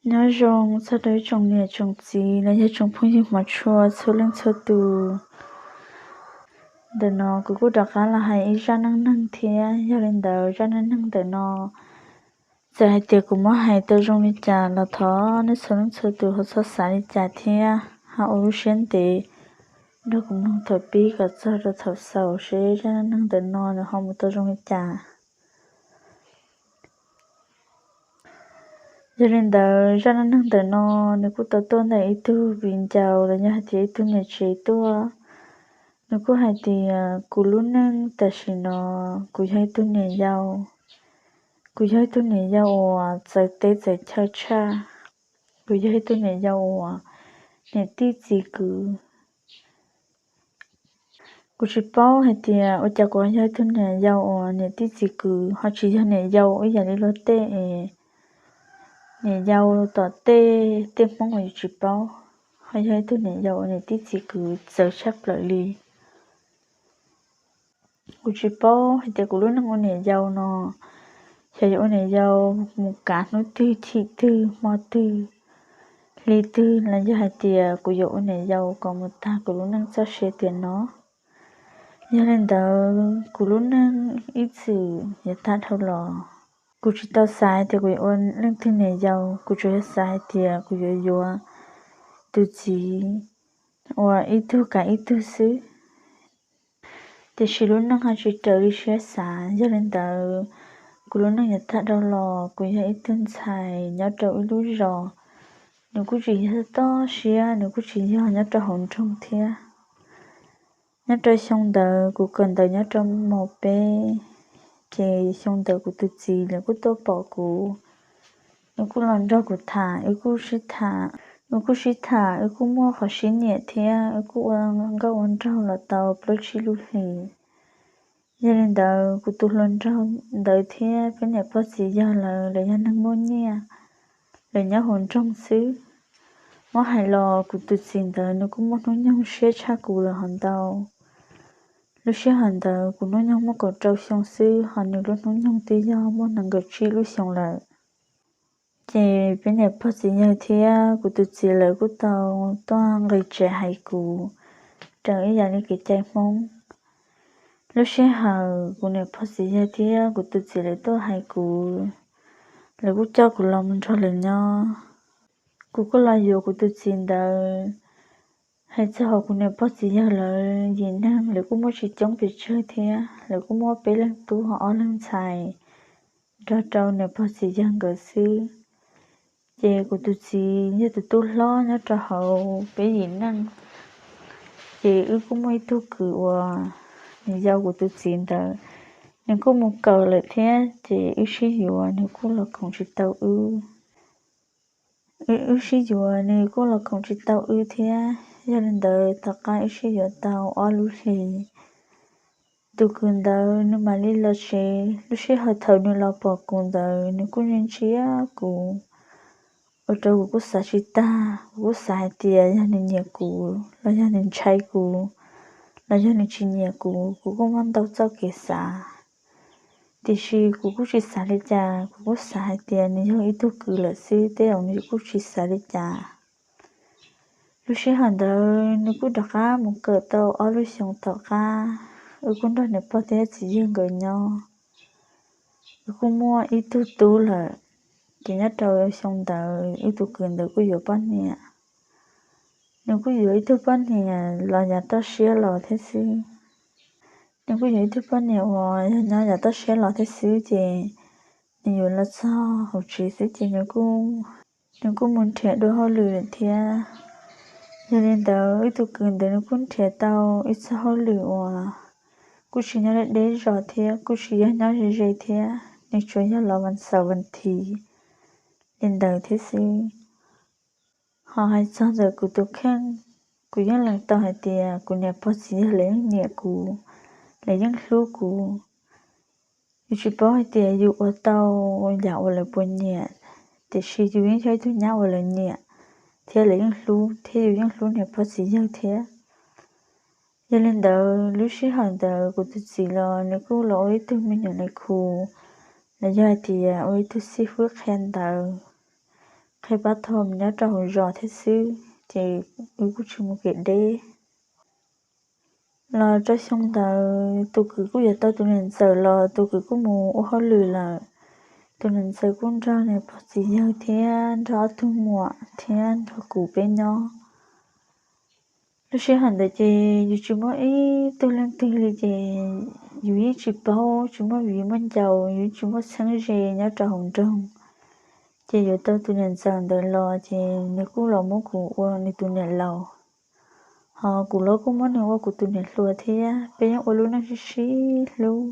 Nyob zoo txog rau ib tsoom niam tsoom txiv los yog tsoom phooj ywg hmov tshua txhua leej txhua tus. Ntawm no kuv kuj rov qab los hais ib zaj neej neeg thiab. Yog li ntawd zaj neej neeg ntawm no, txawm hais tias kuv muab hais tau zoo li cas los thov nej txhua leej txhua tus ho txhob xav li cas thiab ho ua lub siab ntev nrog kuv mloog thaum pib kom txog rau thaum xaus seb zaj neej neeg ntawm no nws ho mus tau zoo li cas. Yog li ntawd zaj neej neeg ntawm no nws kuj tau tuaj ntawm ib tug viv ncaus los yog hais tias ib tug niam tsev tuaj. Nws kuj hais tias kuv lub neej tam sim no, kuv yog ib tug niam yau, kuv yog ib tug niam yau uas txawv teb txawv chaw tshaj, kuv yog ib tug niam yau uas niam tij txiv kwv. Kuv tsis paub hais tias ua cas kuv yog ib tug niam yau uas niam tij txiv kwv ho tsis yog niam yau ib yam li luag tej es niam yau tom tej, tej Hmoob uas yus tsis paub, ho yog ib tug niam yau uas niam tij txiv kwv txawv tshaj plaws li. Kuv tsis paub hais tias kuv lub neej ua niam yau no, xyov yuav ua niam yau mus kav hnub twg, chim twg, hmo twg, hli twg los yog hais tias kuv yuav ua niam yau kom mus tag kuv lub neej txoj sia tiam no. Yog li ntawd kuv lub neej ib txwm yav tag dhau los, kuv tsis tau xav tias kuv yuav ua leej twg niam yau, kuv tsuas yog xav hais tias kuv yuav yuav tus txiv uas ib tug kav ib tug xwb. Tiam sis lub neej ho tsis raws li siab xav. Yog li ntawd, kuv lub neej yav tag dhau los kuv yog ib tug ntxhais nyob rau ib lub zos, nws kuj tsis yog toj siab, nws kuj tsis yog nyob rau hauv nroog thiab. Nyob rau xyoo ntawd kuv kawm ntawv nyob rau mos peb, ces xyoo ntawd kuv tus txiv lawv kuj tuaj pom kuv, nws kuj los nrog kuv tham, wb kuj sib tham, wb kuj sib tham, wb kuj muaj qhov sib nyiam thiab wb kuj ua nkauj ua nraug los tau plaub tsib lub hlis. Yog li ntawd kuv tus hluas nraug ntawd thiab peb niam pog txiv yawg lawv, lawv yog neeg muaj nyiaj, lawv nyob hauv nroog xwb. Muab hais los kuv tus txiv ntawd nws kuj muaj hnub nyoog siab tshaj kuv lawm hov ntau. Lub sij hawm ntawd kuv hnub nyoog muaj kaum rau xyoo xwb, ho nws lub hnub nyoog twb yog muaj nees nkaum tsib lub xyoo lawm. Ces peb niam pog txiv yawg thiab kuv tus txiv lawv kuj tau tuaj nqis tsev hais kuv raws ib yam li kev cai Hmoob. Lub sij hawm kuv niam pog txiv yawg thiab kuv tus txiv lawv tuaj hais kuv, lawv kuj coj kuv los mus nrog lawv nyob. Kuv kuj los yuav kuv tus txiv ntawd. Hais txog hauv kuv niam pog txiv yawg lawv yim neeg, lawv kuj muaj tsis coob pes tsawg thiab, lawv kuj muaj peb leeg tub ho ob leeg ntxhais nrog rau niam pog txiv yawg nkawd xwb. Ces kuv tus txiv yog tus tub hlob nyob rau hauv peb yim neeg. Ces wb kuj muaj ib tug kwv uas nws yau kuv tus txiv ntawd, nws kuj mus kawm lawm thiab, ces wb sib yuav nws kuj los khoom tsis tau wb. Wb sib yuav nws kuj los khoom tsis tau wb thiab. Yog li ntawd tom qab wb sib yuav tau ob lub hlis, tus kwv ntawd nws mam li los tsev. Lub sij hawm thaum nws los pom kuv ntawd nws kuj ntsia ntsia kuv, ua rau kuv kuj xav tsis tag. Kuv kuj xav hais tias yog nws nyiam kuv los yog nws ntshai kuv los yog nws tsis nyiam kuv, kuv kuj muaj ntau txoj kev xav. Tiam sis kuv kuj tsis xav li cas, kuv kuj xav hais tias nws yog ib tug kwv lawm xwb, tej zaum nws kuj tsis xav li cas. Lub sij hawm ntawd nws kuj rov qab mus kawm tau ob lub xyoos tom qab, wb kuj nrog niam pog thiab txiv yawg nkawd nyob. Wb kuj muaj ib tug tub lawm, ces nyob rau xyoo ntawd wb tus kwv ntawd kuj yuav poj niam. Nws kuj yuav ib tug poj niam los yav toj siab los thiab xwb. Nws kuj yuav ib tug poj niam uas yog nyob yav toj siab los thiab xwb, ces nws yuav los txog hauv tsev xwb ces nws kuj mus nrhiav dua hauj lwm lawm thiab. Yog li ntawd wb tus kwv ntawd nws kuj nrhiav tau ib txoj hauj lwm uas kuj tsis nyob deb deb zos thiab kuj tsis yog nyob ze ze thiab, nws tsuas yog los vas xaum vas thiv li ntawd thiab xwb. Ho hais txog ntawm kuv tus kheej, kuv yeej lees tau hais tias kuv niam pog txiv yawg lawv yeej nyiam kuv, lawv yeej hlub kuv. Yus tsis paub hais tias yus ua tau yam uas lawv puas nyiam, tiam sis yus yeej yog ib tug nyab uas lawv nyiam, thiab lawv yeej hlub, thiab yus yeej hlub niam pog txiv yawg thiab. Yog li ntawd lub sij hawm ntawd kuv tus txiv los nws kuj los ua ib tug me nyuam nais khu, los yog hais tias ua ib tug xib fwb qhia ntawv, qhia pab tho mus nyob rau hauv zos thiab xwb, ces wb kuj tsis mus kev deb. Los rau xyoo ntawd tus kwv kuj yuav tau tus niam ntxawm los tus kwv kuj mus ua hauj lwm lawm. Tus niam ntxawm kuj nrog niam pog txiv yawg thiab nrog ob tug muam thiab nrog kuv peb nyob. Lub sij hawm ntawd ces yus tsis muaj ib tug leej twg li ces yus yeej tsis paub, tsis muaj viv muaj ncaus, yus tsis muaj txheeb ze nyob rau hauv nroog. Ces yuav tau tus niam ntxawm ntawd los ces nws kuj los muab kuv ua nws tus niam laus, ho kuv los kuj muab nws ua kuv tus niam hluas thiab. Peb yeej ua lub neej sib sib hlub.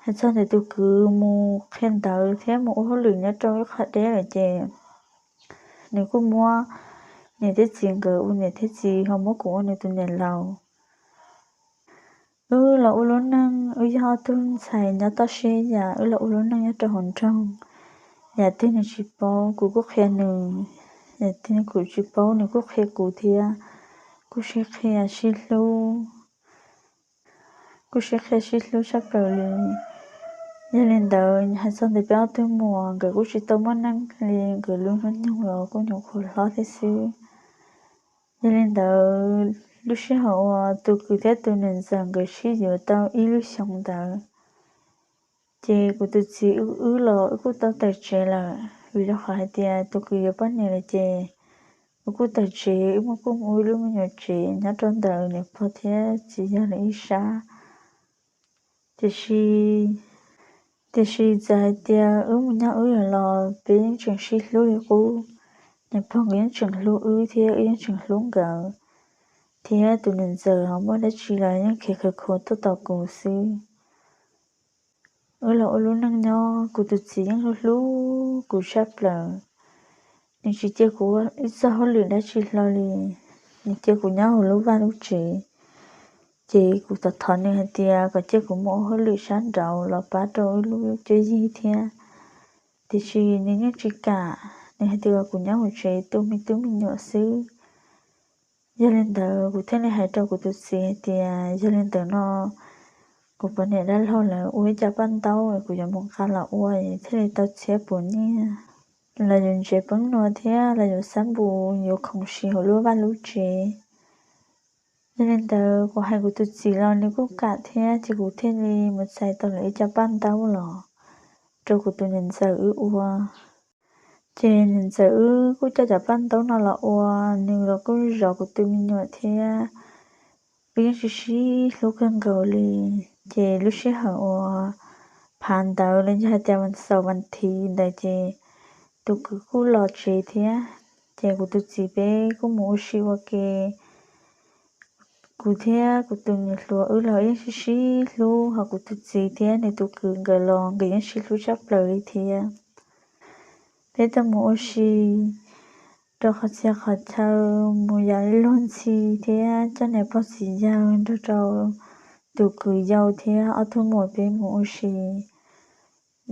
Hais txog ntawm tus kwv mus qhia ntawv thiab mus ua hauj lwm nyob rau ib qho deb lawm ces nws kuj muab niam thiab txiv nkawd ua niam thiab txiv ho muab kuv ua nws tus niam laus. Wb los ua lub neej, wb yog ob tug ntxhais nyob toj siab yam, wb los ua lub neej nyob rau hauv nroog. Yam twg nws tsis paub kuv kuj qhia nws, yam twg kuv tsis paub nws kuj qhia kuv thiab. Kuj sib qhia sib hlub, kuj sib qhia sib hlub tshaj plaws li. Yog li ntawd hais txog ntawm peb ob tug muam, nkawd kuj tsis tau muaj neej li, nkawd lub hnub nyoog los kuj nyuam qhuav hlob thiab xwb. Yog li ntawd lub sij hawm uas tus kwv thiab tus niam ntxawm nkawd sib yuav tau ib lub xyoo ntawd, ces kuv tus txiv wb los wb kuj tau tawm tsev lawm, vim rau qhov hais tias tus kwv yuav poj niam lawm ces wb kuj tawm tsev, wb kuj mus ua ib lub me nyuam tsev nyob rau ntawm niam pog thiab txiv yawg lawv ib sab. Tiam sis, tiam sis txawm hais tias wb mus nyob wb los peb yeej tseem sib hlub li qub. Niam pog nkawd yeej tseem hlub wb thiab wb yeej tseem hlub nkawd, thiab tus niam ntxawm ho muaj dab tsi los yeej khiav khawv khuav tuaj tos kuv xwb. Wb los ua lub neej nyob, kuv tus txiv yeej hlub hlub kuv tshaj plaws. Nws tsis cia kuv ua ib txoj hauj lwm dab tsi hlo li, nws cia kuv nyob hauv lub vaj lub tsev. Ces kuv thov thov nws hais tias kom cia kuv mus ua hauj lwm sab nraud los pab rau wb lub cuab yig thiab. Tiam sis nws yeej tsis kam, nws hais tias kom kuv nyob hauv tsev tu me tub me nyuam xwb. Yog li ntawd kuv thiaj li hais rau kuv tus txiv hais tias yog li ntawd no kuv poj niam dab laug lawv ua ib co paj ntaub kuv yuav mus nqa los ua thiaj li tau txhiab puas nyiaj. Los yuav ntsev peeb nua thiab los yuav xab npus yuav khoom siv hauv lub vaj lub tsev. Yog li ntawd kuv hais kuv tus txiv los nws kuj kam thiab ces kuv thiaj li mus txais tau lawv ib co paj ntaub los rau kuv tus niam ntxawm wb ua. Ces niam ntxawm wb kuj coj cov paj ntaub no los ua, nws los kuj zov kuv tus me nyuam thiab. Wb yeej sib sib hlub kawg nkaus li. Ces lub sij hawm uas phav ntawd los yog hais tias vas xaum vas thiv ntawd ces tus kwv kuj los tsev thiab. Ces kuv tus txiv peb kuj mus ua si ua ke. Kuv thiab kuv tus niam hluas wb los yeej sib sib hlub, ho kuv tus txiv thiab nws tus kwv nkawd los nkawd yeej sib hlub tshaj plaws li thiab. Peb tau mus ua si rau qhov txhia qhov chaw, mus yos ib luag ntxhi thiab coj niam pog txiv yawg nrog rau tus kwv yau thiab ob tug muam peb mus ua si.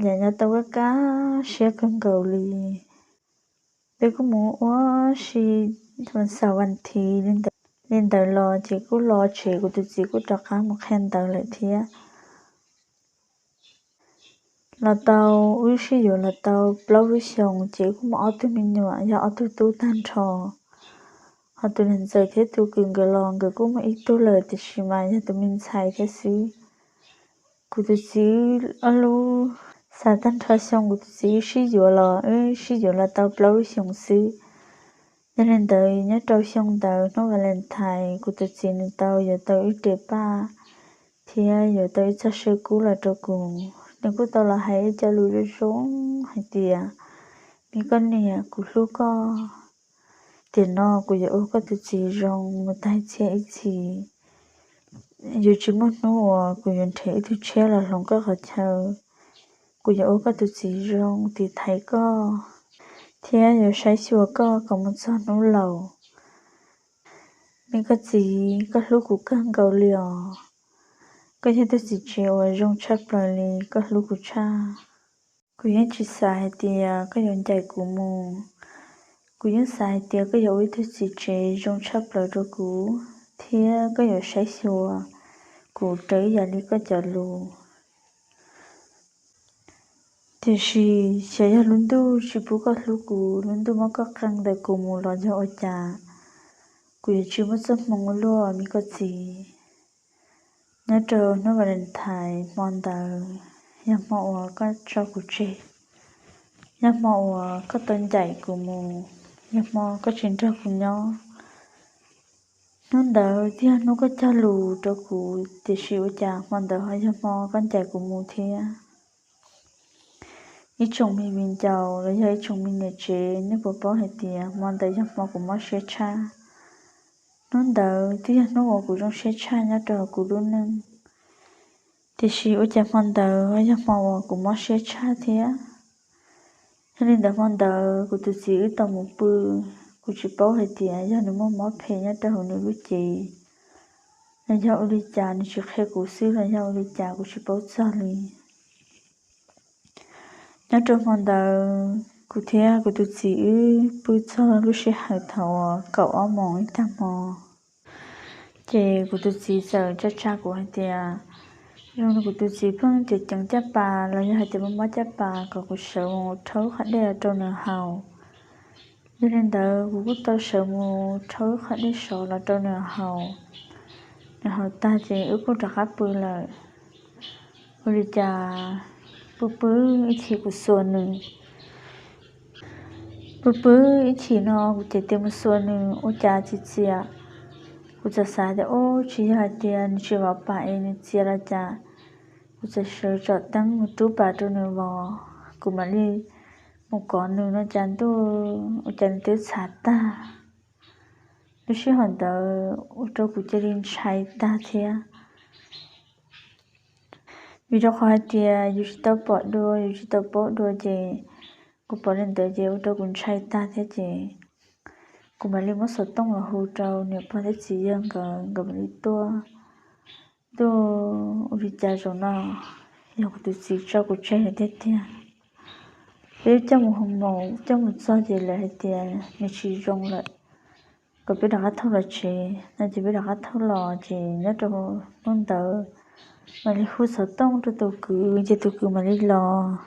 Yam nyob tau kaj siab kawg nkaus li. Peb kuj mus ua si vas xaum vas thiv li ntawd los ces kuj los tsev, kuv tus txiv kuj rov qab mus qhia ntawv lawm thiab. Los tau, wb sib yuav los tau plaub lub xyoos ces wb kuj muaj ob tug me nyuam yog ob tug tub tag nrho. Ho tus niam ntxawm thiab tus kwv nkawd los nkawd kuj muaj ib tug lawm tiam sis mas yog tus me ntxhais thiab xwb. Kuv tus txiv wb ob lub, xav tag nrho xyoo kuv tus txiv wb sib yuav los, wb sib yuav los tau plaub lub xyoos xwb. Yog li ntawd nyob rau xyoo ntawd hnub Valentine kuv tus txiv nws tau yuav tau ib re paj thiab yuav tau ib txoj saw kub los rau kuv. Nws kuj tau los hais ib co lus zoo zoo hais tias, me koj niam, kuv hlub koj. Tiam no kuv yuav ua koj tus txiv zoo mus tag txhiab ib txhis. Yuav tsis muaj hnub uas kuv yuav nrhiav ib tug tshiab los hloov koj qhov chaw. Kuv yuav ua koj tus txiv zoo tiv thaiv koj thiab yuav saib xyuas koj kom mus txog hnub laus. Me koj txiv, koj hlub kuv kawg nkaus li os. Koj yog tug txiv tsev uas zoo tshaj plaws li, koj hlub kuv tshaj. Kuv yeej tsis xav hais tias koj yuav ncaim kuv mus. Kuv yeej xav hais tias koj yuav ua ib tug txiv tsev zoo tshaj plaws rau kuv, thiab koj yuav saib xyuas kuv raws ib yam li koj cov lus. Tiam sis xyov yog lub ntuj tsis pub koj hlub kuv, lub ntuj muab koj qee ntawm kuv mus los yog ua cas, kuv yuav tsis muaj txoj hmoo ua luaj me koj txiv. Nyob rau hnub Valentine hmo ntawd, yog hmo uas koj tso kuv tseg, yog hmo uas koj tau ncaim kuv mus, yog hmo koj tsis nrog kuv nyob. Hnub ntawd twb yog hnub koj cog lus rau kuv, tiam sis ua cas hmo ntawd ho yog hmo koj ncaim kuv mus thiab. Ib tsoom me viv ncaus los yog ib tsoom me niam tsev, nej puas paub hais tias hmo ntawd yog hmo kuv mob siab tshaj? Hnub ntawd twb yog hnub uas kuv zoo siab tshaj nyob rau kuv lub neej, tiam sis ua cas hmo ntawd yog hmo uas kuv mob siab tshaj thiab. Yog li ntawd hmo ntawd kuv tus txiv wb tau mus pw, kuv tsis paub hais tias yog nws muaj mob phem nyob rau hauv nws lub cev los yog ua li cas, nws tsis qhia kuv xwb los yog ua li cas kuv tsis paub txog li. Nyob rau hmo ntawd kuv thiab kuv tus txiv wb pw txog lub sij hawm thaum uas kaum ob moos ib tag hmo, ces kuv tus txiv txawm tsa tsa kuv hais tias zoo li kuv tus txiv pheej ceev ceev caj pas los yog hais tias mob mob caj pas kom kuv sawv mus rhaub qhov dej los rau nws haus. Yog li ntawd kuv kuj tau sawv mus rhaub qhov dej sov los rau nws haus. Nws haus tag ces wb kuj rov qab pw lawm. Ua li cas pw pw ib chim kuv xuas nws, pw pw ib chim no kuv cev tes mus xuas nws ua cas txias txias. Kuv txawm xav tias ub tsis yog hais tias nws tsis vov pas es nws txias los cas. Kuv txawm sawv tsom teeb mus rub pas rau nws vov, kuv mam li mus kov nws no cas ntuj ua cas nws twb txhav tag. Lub sij hawm ntawd ua rau kuv cia li ntshai tag thiab. Vim rau qhov hais tias yus tsis tau pom dua, yus tsis tau paub dua ces kuv pom li ntawd ces ua rau kuv ntshai tag thiab ces kuv mam li muab xov tooj los hu rau niam pog thiab txiv yawg nkawd, nkawd mam li tuaj. Ntuj, ua li cas zaum no yog kuv tus txiv tso kuv tseg lawm tiag tiag. Peb coj mus hoo maum, coj mus txog ces lawv hais tias nws tsis zoo lawm, kom peb rov qab thauj los tsev no ces peb rov qab thauj los ces nyob rau hnub ntawd mam li hu xov tooj rau tus kwv ces tus kwv mam li los.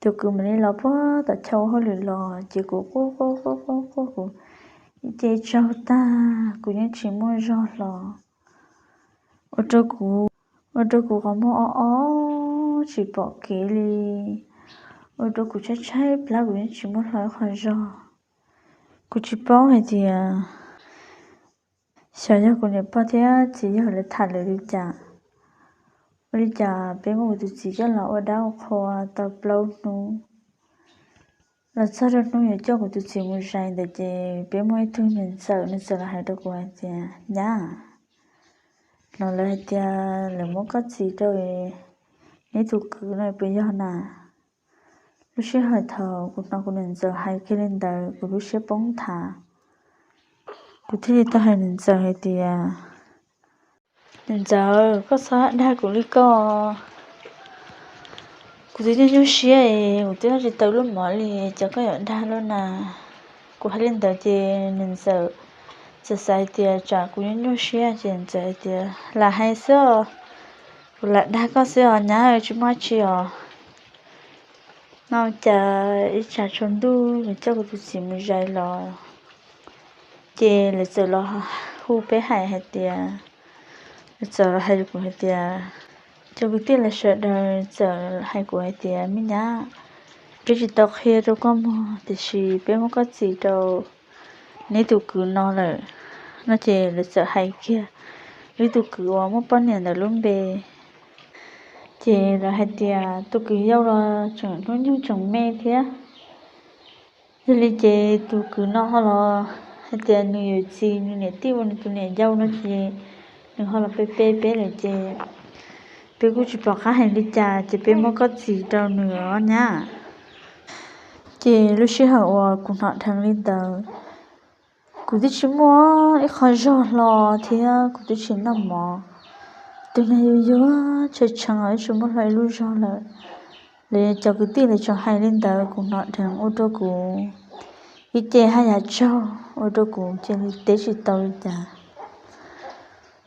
Tus kwv mam li los puag tom chaw ua hauj lwm los ces kuv quaj quaj quaj quaj quaj kuv ib ce tsaug tag, kuv yeej tsis muaj zog hlo. Ua rau kuv, ua rau kuv qhov muag o o tsis pom kev li. Ua rau kuv tshaib tshaib plab, kuv yeej tsis muaj hlo ib qho zog. Kuv tsis paub hais tias xyov yog kuv niam pog thiab txiv yawg lawv tham lawm li cas. Ua li cas peb muab kuv tus txiv coj los ua dab ua qhua tau plaub hnub. Los txog rau hnub yuav coj kuv tus txiv mus zais ntawd ces peb muaj ib tug niam ntxawm, nws txawm los hais rau kuv hais tias, Nyab, hnov lawv hais tias lawv muab koj txiv rau neb tus kwv no puas yog na? Lub sij hawm thaum kuv hnov kuv niam ntxawm hais kiag li ntawd kuv lub siab poob nthav. Kuv thiaj li tau hais niam ntxawm hais tias, Niam ntxawm, koj txhob dag kuv li ko. Kuv twb nyuaj nyuaj siab es kuv twb noj tsis tau lub mov li, cas koj yuav dag lub na? Kuv hais li ntawd ces niam ntxawm txawm xav hais tias tsam kuv nyuaj nyuaj siab ces niam ntxawm hais tias, Lam hais xwb os, kuv lam dag koj xwb os nyab, tsis muaj dab tsi os. No cas ib tsam tsaus ntuj nws coj kuv tus txiv mus zais los, ces lawv txawm los hu peb hais hais tias, lawv txawm los hais kuv hais tias, cov kwv tij los sawv daws txawm hais kuv hais tias, Me nyab, peb tsis tau qhia rau koj mog, tiam sis peb muab koj txiv rau neb tus kwv no lawm. No ces lawv txawm hais kiag wb tus kwv uas muaj poj niam ntawd lub npe. Ces lawv hais tias tus kwv yau los tseem hnub nyoog tseem me thiab. Yog li ces tus kwv no ho los hais tias nws yawm txiv nws niam tij ua nws tus niam yau no ces nws ho los pe pe peb lawm ces peb kuj tsis pom qab hais li cas ces peb muab koj txiv rau nws os nyab. Ces lub sij hawm uas kuv hnov dheev li ntawd, kuv twb tsis muaj ib qho zog hlo thiab kuv twb tsis noj mov. Tus neeg yuag yuag tshee tshee los twb tsis muaj hlo ib lub zog lawm. Lawv cov kwv tij lawv tseem hais li ntawd kuv hnov dheev ua rau kuv ib ce haj yam tsaug, ua rau kuv cia li teb tsis tau li cas.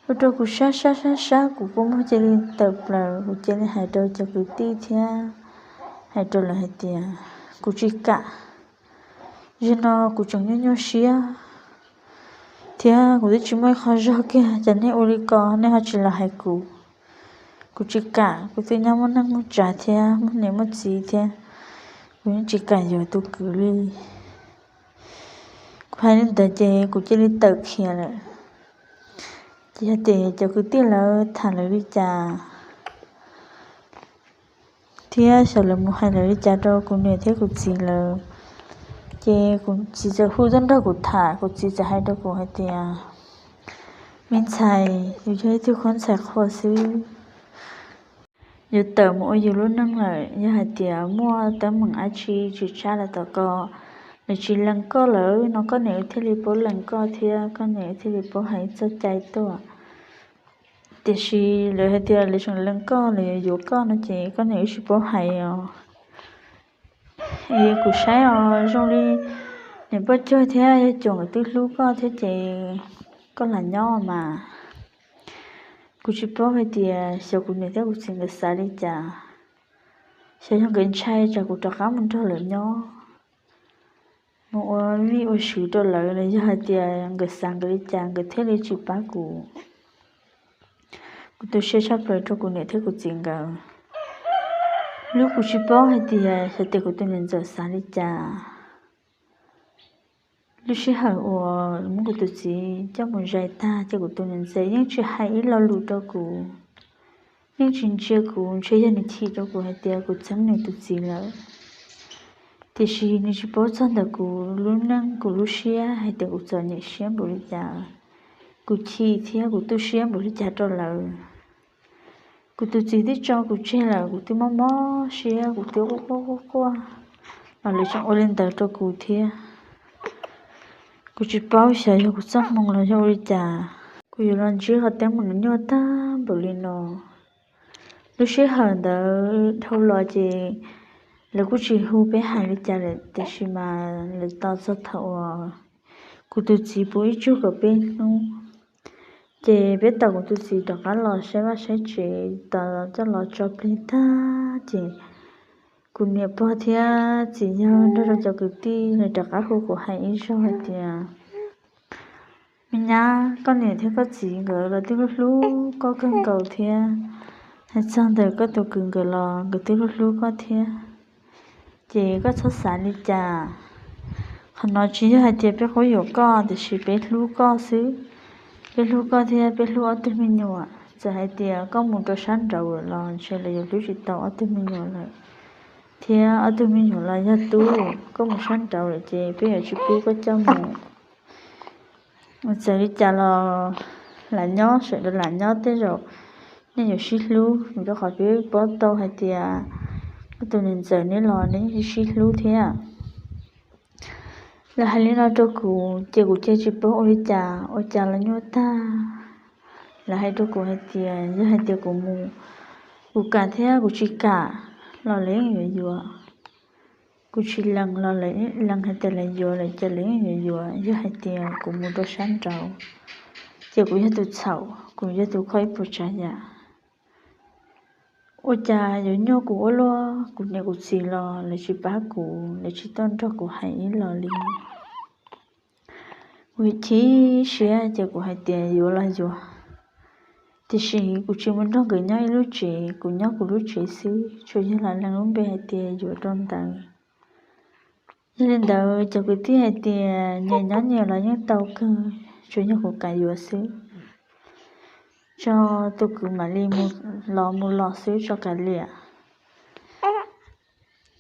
Ua rau kuv sab sab sab sab, kuv kua muag cia li tawm plaws, kuv cia li hais rau cov kwv tij thiab hais rau lawv hais tias, Kuv tsis kam, zaum no kuv tseem nyuaj nyuaj siab thiab kuv twb tsis muaj ib qho zog kiag, cas nej ua li ko nej ho tsis los hais kuv? Kuv tsis kam, kuv twb nyob muaj neej muaj tsav thiab muaj niam muaj txiv thiab, kuv yeej tsis kam yuav tus kwv li. Kuv hais li ntawd ces kuv cia li tawm khiav lawm. Ces yog tias cov kwv tij lawv tham lawv li cas thiab xyov lawv mus hais lawv li cas rau kuv niam thiab kuv txiv lawv, ces kuv txiv txawm hu tuaj nrog kuv tham, kuv txiv txawm hais rau kuv hais tias, Me ntxhais, yus yog ib tug qhov ntxhais qhua xwb, yuav tawm mus ua yus lub neej lawm, yog hais tias muaj teeb meem dab tsi tsis tshab lawm tom ko, nws tsis lees koj lawm no koj niam wb thiaj li paub lees koj thiab koj niam wb thiaj li paub hais txoj cai tuaj. Tiam sis lawv hais tias lawv tseem lees koj, lawv yuav yuav koj no ces koj niam wb tsis paub hais os. Es kuv saib os zoo li niam poj cuag thiab yawg cuas nkawd twb hlub koj thiab ces koj lam nyob mas. Kuv tsis paub hais tias xyov kuv niam thiab kuv txiv nkawd xav li cas, xyov yog nkawd ntshai tsam kuv rov qab mus nrog lawv nyob, mus ua vij ua sw rau lawv los yog hais tias nkawd xav nkawd li cas nkawd thiaj li tsis pab kuv. Kuv tu siab tshaj plaws rau kuv niam thiab kuv txiv nkawd. Lub kuv tsis paub hais tias xyov tias kuv tus niam ntxawm xav li cas. Lub sij hawm uas muab kuv tus txiv coj mus zais tag ces kuv tus niam ntxawm yeej tsis hais ib lo lus rau kuv, yeej tsis ntsia kuv, ntshe yog nws chim rau kuv hais tias kuv txeeb nws tus txiv lawm. Tiam sis nws tsis paub txog ntawm kuv lub neej kuv lub siab hais tias kuv txom nyem siab npaum li cas, kuv chim thiab kuv tu siab npaum li cas rau lawv. Kuv tus txiv twb tso kuv tseg lawm, kuv twb mob mob siab, kuv twb quaj quaj quaj quaj, los lawv tseem ua li ntawd rau kuv thiab. Kuv tsis paub xyov yog kuv txoj hmoo los yog ua li cas, kuv yuav los ntsib qhov teeb meem nyuaj tag npaum li no. Lub sij hawm ntawd dhau los ces lawv kuj tsis hu peb hais li cas lawm, tiam sis mas lawv tos txog thaum uas kuv tus txiv puv ib tsug kaum peb hnub, ces peb tos kuv tus txiv rov qab los saib vaj saib tsev, tos coj los tso plig tag ces kuv niam pog thiab txiv yawg nrog rau cov kwv tij lawv rov qab hu kuv hais ib zaug hais tias, Me nyab, koj niam thiab koj txiv nkawd los twb hlub hlub koj kawg nkaus thiab. Hais txog ntawm koj tus kwv nkawd los nkawd twb hlub hlub koj thiab. Ces koj txhob xav li cas. Qhov no tsis yog hais tias peb quab yuam koj, tiam sis peb hlub koj xwb. Peb hlub koj thiab peb hlub ob tug me nyuam. Txawm hais tias koj mus rau sab nraud lawm los ntshe lawv yuav hlub tsis tau ob tug me nyuam lawm, thiab ob tug me nyuam los yog tub. Koj mus sab nraud lawm ces peb yuav tsis pub koj coj mus. Txawm li cas los lam nyob, sawv daws lam nyob, tej zaum nej yuav sib hlub, vim rau qhov peb paub tau hais tias koj tus niam ntxawm neb los neb yeej sib hlub thiab. Lawv hais li no rau kuv ces kuv cia tsis paub ua li cas, ua cas los nyuaj tag. Lawv hais rau kuv hais tias yog hais tias kuv mus, kuv kam thiab kuv tsis kam los lawv yeej yuav yuav. Kuv tsis lees los lawv lees, hais tias lawv yuav lawm ces lawv yeej yuav yuav. Yog hais tias kuv mus rau sab nraud ces kuv yog tus txhaum, kuv yog tus kho ib puas tsav yam. Ua cas yuav nyuaj kuv ua luaj, kuv niam kuv txiv los lawv tsis pab kuv, lawv tsis tuaj nrog kuv hais ib los li. Kuv chim siab ces kuv hais tias yuav los yuav, tiam sis kuv tsis mus nrog nkawd nyob ib lub tsev, kuv nyob kuv lub tsev xwb, tsuas yog lam lees lub npe hais tias yuav rau ntawd. Yog li ntawd cov kwv tij hais tias nyias nyob nyias los yeej tau kawg, tsuas yog kuv kam yuav xwb. Tso tus kwv mam li mus los mus los xwb tso kav liam.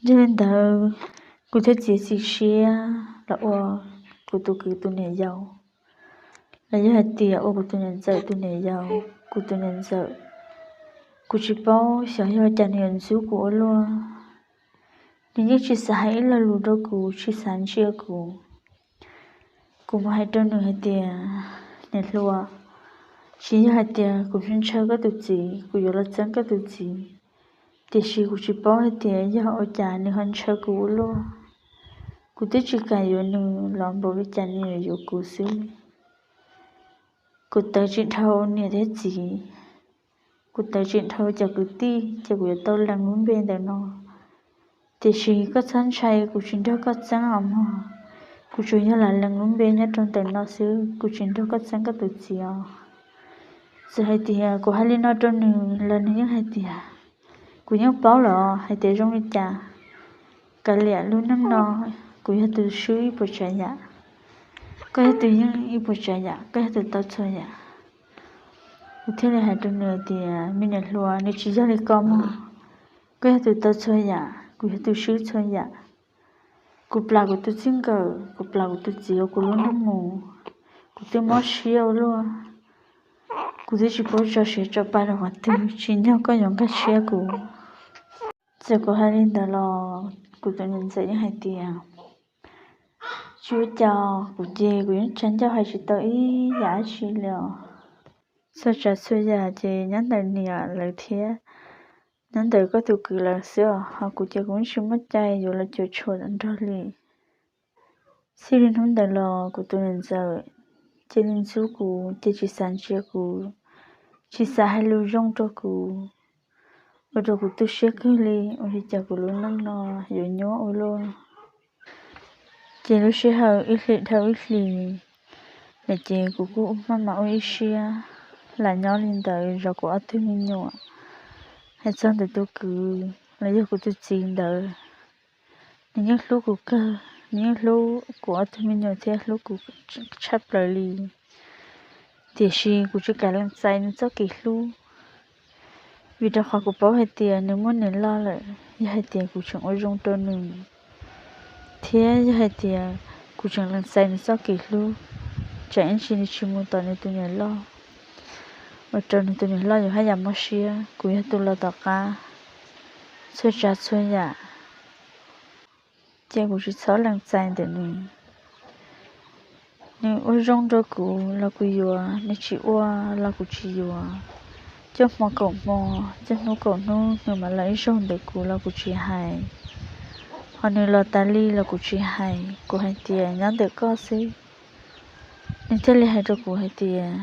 Yog li ntawd kuv thiaj txiav txim siab los ua kuv tus kwv tus niam yau, los yog hais tias ua kuv tus niam ntxawm tus niam yau. Kuv tus niam ntxawm, kuv tsis paub xyov yog cas nws yuav ntxub kuv ua luaj. Nws yeej tsis xav hais ib lo lus rau kuv, tsis xav ntsia kuv. Kuv mus hais rau nws hais tias, niam hluas, tsis yog hais tias kuv ntshaw koj tus txiv, kuv yuav los txeeb koj tus txiv, tiam sis kuv tsis paub hais tias yog ua cas nws ho ntshaw kuv ua luaj. Kuv twb tsis kam yuav nws los npaum li cas nws yuav yuav kuv xwb. Kuv tawv tsis dhau niam thiab txiv, kuv tawv tsis dhau cov kwv tij, ces kuv yuav tau lees lub npe ntawm no. Tiam sis koj txhob ntshai, kuv tsis nrog koj txeeb os mog. Kuv tsuas yog lam lees lub npe nyob rau ntawm no xwb, kuv tsis nrog koj txeeb koj tus txiv os. Txawm hais tias kuv hais li no rau nws los nws yeej hais tias, kuv yeej paub lawm hais tias zoo li cas. Kav liam, lub neej no kuv yog tus swb ib puas tsav yam, koj yog tus yeej ib puas tsav yam, koj yog tus tau txhua yam. Kuv thiaj li hais rau nws tias, me niam hluas, nws tsis yog li ko mog. Koj yog tus tau txhua yam, kuv yog tus swb txhua yam. Kuv plam kuv tus txij nkawm, kuv plam kuv tus txiv ua kuv lub neej mus, kuv twb mob siab ua luaj. Kuv twb tsis paub tso siab tso pa rau qhov twg, tsim nyog koj yuav nkag siab kuv. Txawm kuv hais li ntawd los kuv tus niam ntxawm yeej hais tias, tsis ua cas, kuv ces kuv yeej tsa ncauj hais tsis tau ib yam dab tsi li os. Txhua tsav txhua yam ces nyob ntawm niam lawv thiab nyob ntawm koj tus kwv lawv xwb os, ho kuv ces kuv yeej tsis muaj cai yuav los cuam tshuam nrog li. Txij li hnub ntawd los kuv tus niam ntxawm cia li ntxub kuv, ces tsis xav ntsia kuv, tsis xav hais lus zoo rau kuv, ua rau kuv tu siab kawg li, ua li cas kuv lub neej no yuav nyuaj ua luaj. Ces lub sij hawm ib hlis dhau ib hlis, ces kuv kuj maj mam ua ib siab lam nyob li ntawd zov kuv ob tug me nyuam. Hais txog ntawm tus kwv los yog kuv tus txiv ntawd, nws yeej hlub kuv kawg, nws yeej hlub kuv ob tug me nyuam thiab hlub kuv tshaj plaws li. Tiam sis kuv tsis kam lees txais nws txoj kev hlub, vim rau qhov kuv paub hais tias nws muaj niam loj lawm. Yog hais tias kuv tseem ua zoo rau nws, thiab yog hais tias kuv tseem lees txais nws txoj kev hlub, tsam ib ntsis nws tsis mus tom nws tus niam loj, ua rau nws tus niam loj yuav haj yam mob siab. Kuv yog tus los tom qab txhua tsav txhua yam, ces kuv tsis txhob lees txais ntawm nws. Nws ua zoo rau kuv los kuv yuav, nws tsis ua los kuv tsis yuav. Coj hmo kaum hmo, coj hnub kaum hnub nws mam los ib zaug ntawm kuv los kuv tsis hais, ho nws los tas li los kuv tsis hais, kuv hais tias nyob ntawm koj xwb. Nws thiaj li hais rau kuv hais tias,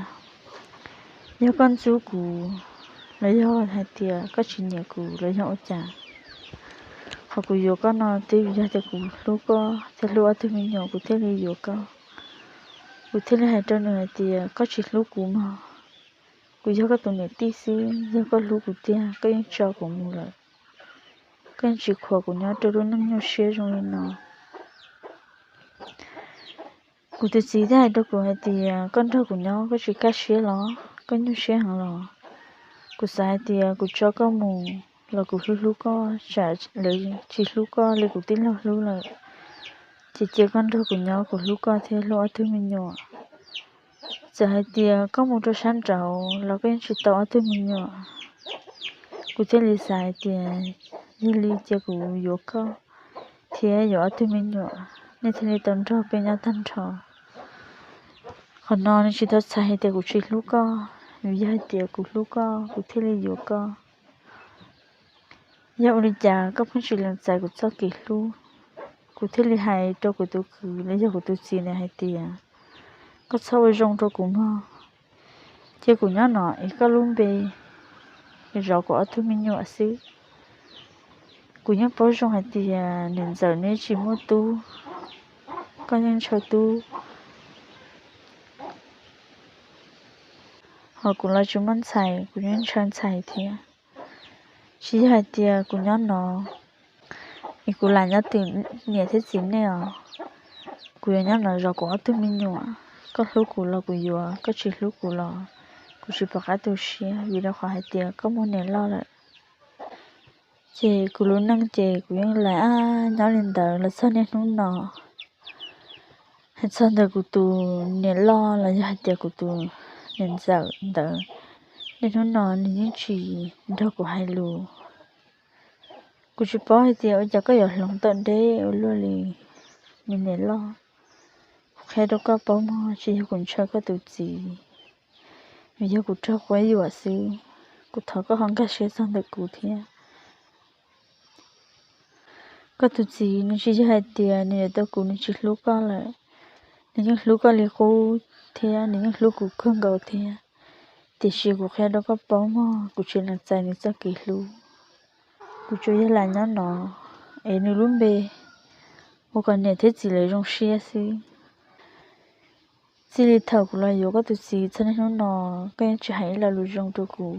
yog koj ntxub kuv los yog hais tias koj tsis nyiam kuv los yog ua cas? Qhov kuv yuav koj no twb yog tias kuv hlub koj thiab hlub ob tug me nyuam kuv thiaj li yuav koj. Kuv thiaj li hais rau nws hais tias koj tsis hlub kuv mog, kuv yog koj tus niam tij xwb, yog koj hlub kuv tiag koj yeej tso kuv mus lawm, koj yeej tsis khuam kuv nyob rau lub neej nyuaj siab zoo li no. Kuv tus txiv thiaj hais rau kuv hais tias koj nrog kuv nyob koj tsis kaj siab los? Koj nyuaj siab heev los? Kuv xav hais tias kuv tso koj mus los kuv hlub hlub koj, tsam lawv tsis hlub koj li kuv tij laug hlub lawm. Ces cia koj nrog kuv nyob, kuv hlub koj thiab hlub ob tug me nyuam. Txawm hais tias koj mus rau sab nraud los koj yeej tsis tau ob tug me nyuam. Kuv thiaj li xav hais tias yog li cia kuv yuav koj thiab yuav ob tug me nyuam, nej thiaj li tau nrog peb nyob tag nrho. Qhov no nws tsis tau txhais hais tias kuv tsis hlub koj, vim yog hais tias kuv hlub koj kuv thiaj li yuav koj. Yog ua li cas koj pheej tsis lees txais kuv txoj kev hlub? Kuv thiaj li hais rau kuv tus kwv los yog kuv tus txiv ntawd hais tias, koj txhob ua zoo rau kuv mog, cia kuv nyob no es koj lub npe zov kuv ob tug me nyuam xwb. Kuv yeej paub zoo hais tias niam ntxawm neb tsis muaj tub, koj yeej ntshaw tub, ho kuv los tsis muaj ntxhais, kuv yeej ntshaw ntxhais thiab. Tsis yog hais tias kuv nyob no es kuv lam nyob twm niam thiab txiv nej os. Kuv yuav nyob no zov kuv ob tug me nyuam. Koj hlub kuv los kuv yuav, koj tsis hlub kuv los kuv tsis pom qab tu siab, vim rau qhov hais tias koj muaj niam loj lawm. Ces kuv lub neej ces kuv yeej lam nyob li ntawd los txog niaj hnub no. Hais txog ntawm kuv tus niam loj los yog hais tias kuv tus niam ntxawm ntawd, niaj hnub no nws yeej tsis nrog kuv hais lus. Kuv tsis paub hais tias ua cas koj yuav hloov tom deb ua luaj li, me niam loj. Kuv qhia rau koj paub mog, tsis yog kuv ntshaw koj tus txiv, vim yog kuv raug quab yuam xwb. Kuv thov koj ho nkag siab txog ntawm kuv thiab. Koj tus txiv nws tsis yog hais tias nws yuav tau kuv nws tsis hlub koj lawm, nws yeej hlub koj li qub thiab nws yeej hlub kuv kawg nkaus thiab. Tiam sis kuv qhia rau koj paub mog, kuv tsis lees txais nws txoj kev hlub. Kuv tsuas yog lam nyob no es nws lub npe ua kom niam thiab txiv lawv zoo siab xwb. Txij li thaum kuv los yuav koj tus txiv txog niaj hnub no, koj yeej tsis hais ib lo lus zoo rau kuv.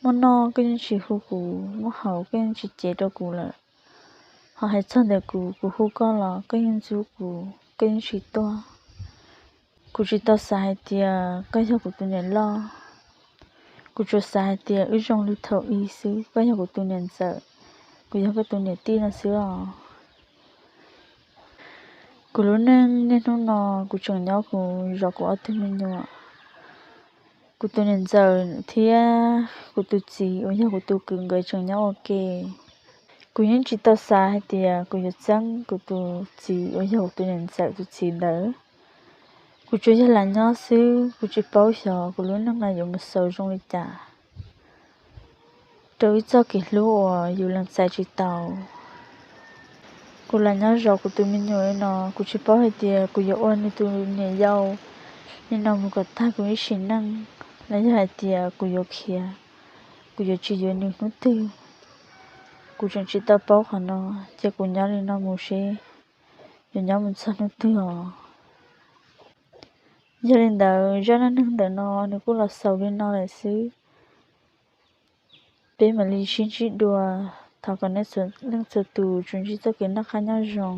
Muaj noj koj yeej tsis hu kuv, muaj haus koj yeej tsis cev rau kuv lawm. Ho hais txog ntawm kuv, kuv hu koj los koj yeej ntxub kuv, koj yeej tsis tuaj. Kuv tsis tau xav hais tias koj yog kuv tus niam loj. Kuv tsuas xav hais tias wb zoo li thaum ub xwb, koj yog kuv tus niam ntxawm, kuv yog koj tus niam tij no xwb os. Kuv lub neej niaj hnub no, kuv tseem nyob kuv zov kuv ob tug me nyuam. Kuv tus niam ntxawm thiab kuv tus txiv uas yog kuv tus kwv nkawd tseem nyob ua ke. Kuv yeej tsis tau xav hais tias kuv yuav txeeb kuv tus txiv uas yog kuv tus niam ntxawm tus txiv ntawd. Kuv tsuas yog lam nyob xwb, kuv tsis paub xyov kuv lub neej no yuav mus xaus zoo li cas rau ib txoj kev hlub uas yus lees txais tsis tau. Kuv lam nyob zov kuv tus me nyuam li no, kuv tsis paub hais tias kuv yuav ua nws tus niam yau li no mus kom tag kuv ib sim neej, los yog hais tias kuv yuav khiav, kuv yuav tsis yuav nws hnub twg. Kuv tseem tsis tau paub qhov no, cia kuv nyob li no mus seb yuav nyob mus txog hnub twg os. Yog li ntawd zaj neej neeg ntawm no nws kuj los xaus li no lawm xwb. Peb mam li sib ntsib dua, thov kom nej txhua leej txhua tus tsuas ntsib txoj kev noj qab nyob zoo.